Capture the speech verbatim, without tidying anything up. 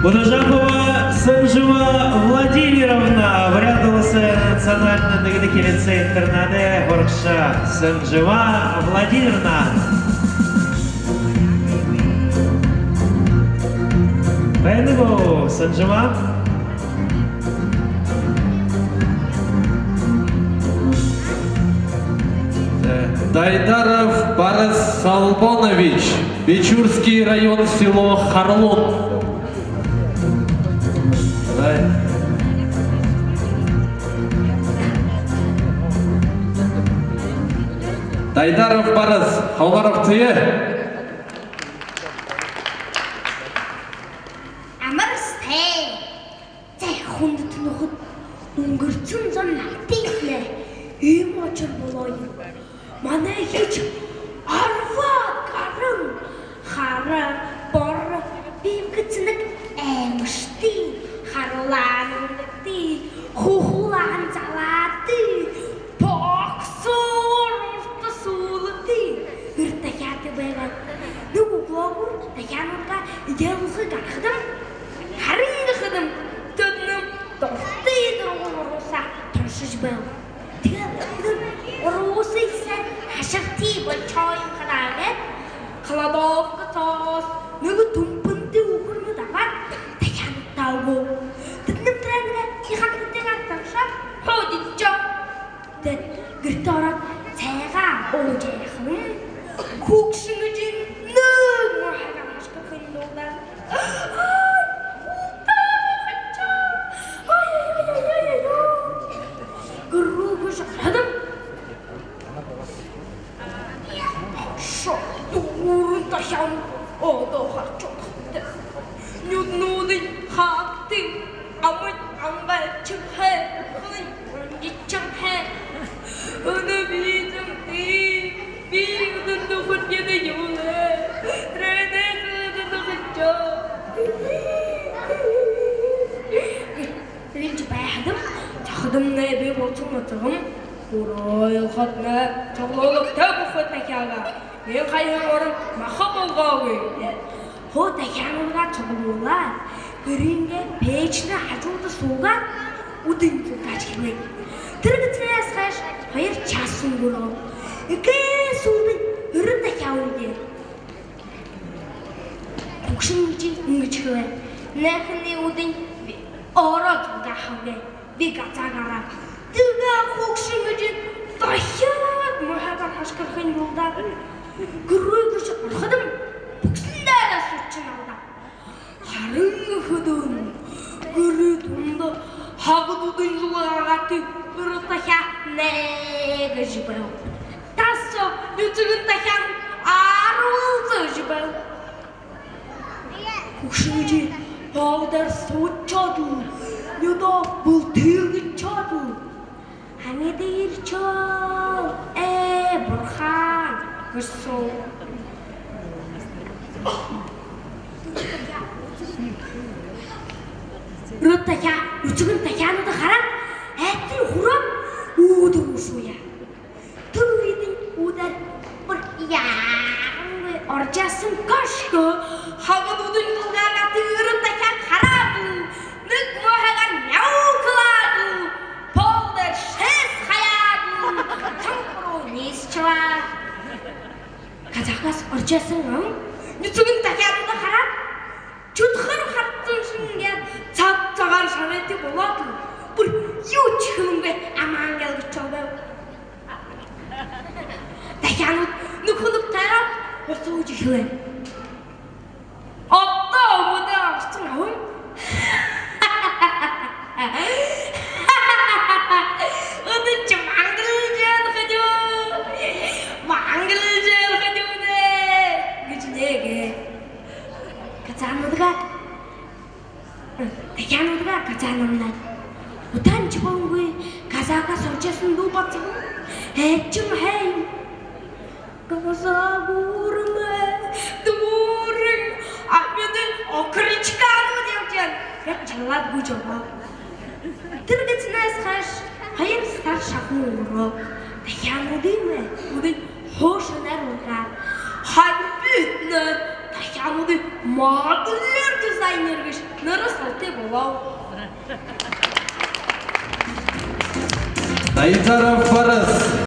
Будажапова Санжима Владимировна, Буряад Уласай национальна нэгэдэхи лицей-интернадай һурагша Санжима Владимировна. Байна гү, Санжима? Дайдаров Барас Солбонович, Бичурский район, село Харлун. Дай-, Дайдаров Барас, халгарагты. Амар сайн. Зай, хүндэтэ нүхэд, үнгэрһэн зун намтынь иимэ ушар болоо юм. Манай хэшэг арбаад гаран хара, боро, бэе гэһэн нэгэ аймшагтай, харуулаан үнэтэй, хухуулаан залаатай, боксёр урта сүүлтэй эрэ дахяатай байгаа. Нүгөө гү, дахяануудаа эдеэлүүлхэ гарахадам, харин гэхэдэм, тэдэнэйм дуртай дургуул оруулсаа туршажа байба. Тиигээд тэдэнь оруулсаһаа хашартай болошоо юм хадаа гээд, кладовка соос нэгэ түмпэнтэй үхэрнүүд абаад, дахяануудтаа үгөө. Тэдэнэйм тэрэ нэгэ яхан гэдэгтэйгээр туршаад һуудаг шуу. Тиигээд гэртээ ороод, сайгаа уужа яхадам, хүгшэн эжынь нэгэ муухайгаар хашхархань дуулдаа. Ай, утаа хашаа. Ай, ай, ай, ай, ай, ай. Гэр руу хүрэхэдэм, шо, дүүрэн дахяан одоо харшоо. Нюдэнүүдынь хаагты, амынь ангайшанхай, хонинь унжашанхай. Үнөө бидэ, би, би үнэндэ хүндэ юулээ. Рэнэ, рэнэ, хүндэ. Тиигэжэ байхадам, зохидомнай бии болоһон нютагайм урайлхадань, суглуулгатай бүхы дахяагаа. Мин хаяһан орон маха болгоогүй. Хуу дахяануудаа суглуулаад, гэрынгээ пеэшэнэй хажууда суугаад, үдын зулгаажа эхилээ. Тэрэ гэһэнһээ хойшо хоёр часа үнгэрөө. Эгээ сүүлдэнь эрэ дахяа үлдээ. Хүгшэн эжы иигэжэ хэлээ: «Нээхэнэй үдэнь би өөрөө зулгаахаб», — гээ. Би газаа гарааб. Тиигээд хүгшэн эжынь дахяад муухайгаар хашхархань дуулдаа. Гэр руу хүрэжэ орохадам, бүгэсэндөө суугшань алдаа. Харин гэхэдэм, гэрэй дунда хагад үдын зулгаатай эрэ дахяа нэгэжэ байба. Тас соо нюцэгэн дахяан арбалзажа байба. Хүгшэн эжы пол дээрэ суушоод лэ, нюдөө бүлтэлгэшөөд лэ: «Һанида ерэшэб, ээ бурхан», — гэһэн. Эрэ дахяа нюцэгэн дахяануудые хараад, айхатан һүрөөд, үүдэ руу шууяа. Тэрэ үедэнь үүдээр бүри яарангүй орожо ерэһэн кошко хагад үдын зулгаатай эрэ дахяа хараад лэ, нэгэ муухайгаар мяукалаад лэ, пол дээрэ шэс хаяад лэ, цонхо руу ниисэжэ лэ. Газаагаас орожо ерэһэн аман нюцэгэн дахяануудые хараад, шүдхэр харагдахашни гээд, саг сагаар шарайтай болоод лэ, бүри юушье хэлэнгүй амаан гэлгэжэ байба. Дахяанууд нүхэнүүдые тайгаад, бусажа эхилээ. Одоо үмдөө гараһан аман: «Үнэн ши мангалжа ябаха юм, мангалжа ябаха юм даа», — гэжэ нэгэ газаануудые, дахяануудые газаа намнаад. Удаан ши болонгүй газаагаас орожо ерэһэн дүү бодоһон. Эжым хайн: «Газаагуурмэ, дүүрэн, амиды окорочконууд ябажа байна», — гэжэ шалаад гүйжэ ябаа. Тэрэ гэһэнһээ хойшо хоёр сар шахуу үнгэрөө. Дахяануудынь үдэнь хуушанаар үлгөө. Ханбитнай дахяануудые модельер-дизайнер гэжэ нэрэ Тэ болоо. Дайдаров Баран.